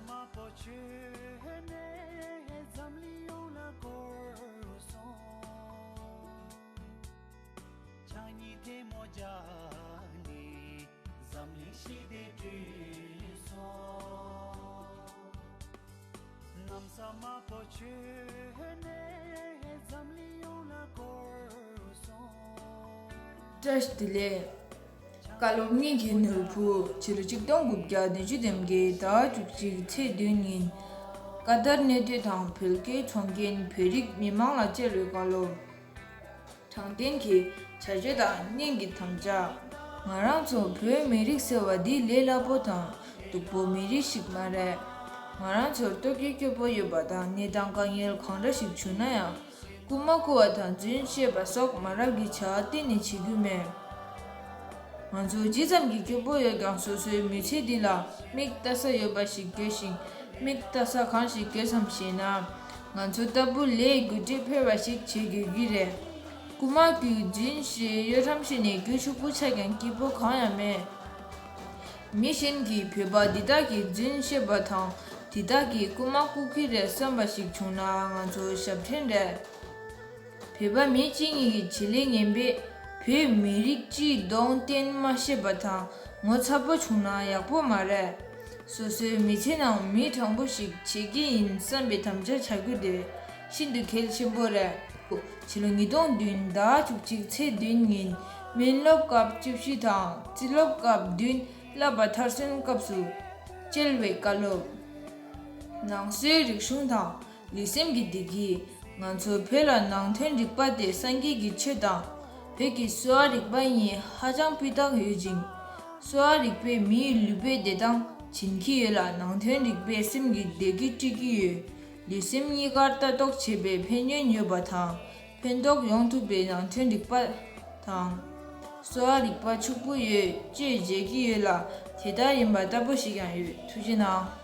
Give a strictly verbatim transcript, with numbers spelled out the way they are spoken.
མ་པོ་ཆོས་ནས་འཛམ་གླིང་ཡོངས་ལ་བསྐོར་སོང་། ཕྱག་གཉིས་ཐལ་མོ་སྦྱར་ནས་འཛམ་གླིང་ཞི་བདེ་བསྐྲུན་སོང་། གནམ་ས་དམར་པོ་ཆོས་ནས་འཛམ་གླིང་ཡོངས་ལ་བསྐོར་སོང་། བཀྲ་ཤིས་བདེ་ལེགས། བཀའ་སློབ་སྙིང་གི་ནོར་བུ། ཕྱི་ལོ་ཆིག་སྟོང་དགུ་བརྒྱ་བདུན་ཅུ་དོན་བརྒྱད་ཟླ་བ་བཅུ་གཅིག་ཚེས་བདུན་ཉིན། ཀ་ཏར་གནས་སྡོད་དང་བོད་སྐད་ཚོང་མཁན་བོད་རིགས་མི་མང་ལ་སྤྱར་བའི་བཀའ་སློབ། དྲང་བདེན་གྱི་བྱ་སྤྱོད་དང་གཉེན་གྱི་དམ་བཅའ། ང་རང་ཚོ་བོད་མི་རིགས་ཟེར་བ་འདི་ལས་སླ་པོ་དང་སྡུག་པོ་མི་རིགས་ཤིག་མ་རེད། ང་རང་ཚོར་ལྟོ་གོས་སྐྱིད་པོ་ཡོད་པ་དང་གནས་སྟངས་དཀའ་ངལ་གང་འདྲ་ཞིག་བྱུང་ན་ཡང་། རྐུ་མ་རྐུ་བ་དང་རྫུན་བཤད་པ་སོགས་མ་རབས་ཀྱི་བྱ་བ་གཏན་ནས་བྱེད་རྒྱུ་མེད། ང་ཚོ་ཇི་ཙམ་གྱིས་སྐྱིད་པོ་ཡོད་ཀྱང་སོ་སོའི་མི་ཚེ་འདི་ལ་མིག་ལྟ་ས་ཡོད་པ་ཞིག་དགོས་ཤིང་། མིག་ལྟ་ས་གང་ཞིག་དགོས་སམ་ཞེ་ན། ང་ཚོ་ལྟ་བུ་ལས་དགོས་འདྲེས་འཕེར་བ་ཞིག་བྱེད་དགོས་ཀྱི་རེད། རྐུ་མ་རྐུས་རྫུན་བཤད་གཡོ་ཁྲམ་བྱས་ནས་རྒྱུ་ཕྱུག་པོ་ཆགས་ཀྱང་སྐྱིད་པོ་གང་ཡང་མེད། མི་གཞན་གྱིས་བོད་པ་འདི་དག་གིས་རྫུན་བཤད་པ་དང་འདི་དག་གིས་རྐུ་མ་རྐུ་གི་རེད་བསམ་པ་ཞིག་བྱུང་ན་ང་ཚོ་ཞབས་འདྲེན་རེད། བོད་པ་མི་གཅིག་གཉིས་ཀྱི་བྱེད་ལས་ངན་པས་བོད་མི་རིགས་སྤྱིའི་གདོང་བསྟན་མ་ཤེས་པ་དང་ངོ་ཚ་པོ་བྱུང་ན་ཡག་པོ་མ་རེད། སོ་སོའི་མི་ཚེ་ནང་མི་དྲང་པོ་ཞིག་བྱེད་ཀྱི་ཡིན་བསམ་པའི་དམ་བཅའ་བྱ་རྒྱུ་དེ་ཤིན་ཏུ་གལ་ཆེན་པོ་རེད། ཕྱི་ལོ་ཉིས་སྟོང་བདུན་ཟླ་བཅུ་གཅིག་ཚེས་བདུན་ཉིན་སྨན་སློབ་སྐབས་བཅུ་བཞི་དང་རྩིས་སློབ་སྐབས་བདུན་བསླབ་པ་མཐར་སོན་སྐབས་སུ་སྤྱར་བའི་བཀའ་སློབ། ནང་སོའི་རིག་གཞུང་དང་ལུས་སེམས་ཀྱི་བདེ་སྐྱིད། ང་ཚོ་བོད་ལ་ནང་དོན་རིག་པ་དེ་སངས་རྒྱས་ཀྱི་ཆོས་དང་བོད་ཀྱི་གསོ་བ་རིག་པ་གཉིས་ཧ་ཅང་སྤུས་དག་ཡོད་ཅིང་། གསོ་བ་རིག་པས་མིའི་ལུས་པོའི་བདེ་ཐང་བྱིན་གྱི་ཡོད་ལ་ནང་དོན་རིག་པས་སེམས་ཀྱི་བདེ་སྐྱིད་སྤྲད་ཀྱི་ཡོད། ལུས་སེམས་གཉིས་ཀར་ལྟ་རྟོག་བྱེད་པའི་ཕན་ཡོན་ཡོད་པ་དང་ཕན་ཐོགས་ཡོང་ཐུབ་པའི་ནང་དོན་རིག་པ་དང་། གསོ་བ་རིག་པ་ཕྱུག་པོ་ཡོད་ཅེས་བརྗོད་ཀྱི་ཡོད་ལ་དེ་ལྟར་ཡིན་པ་ལྟ་བུ་ཞིག་ཀྱང་ཡོད། ཐུགས་རྗེ་གནང་།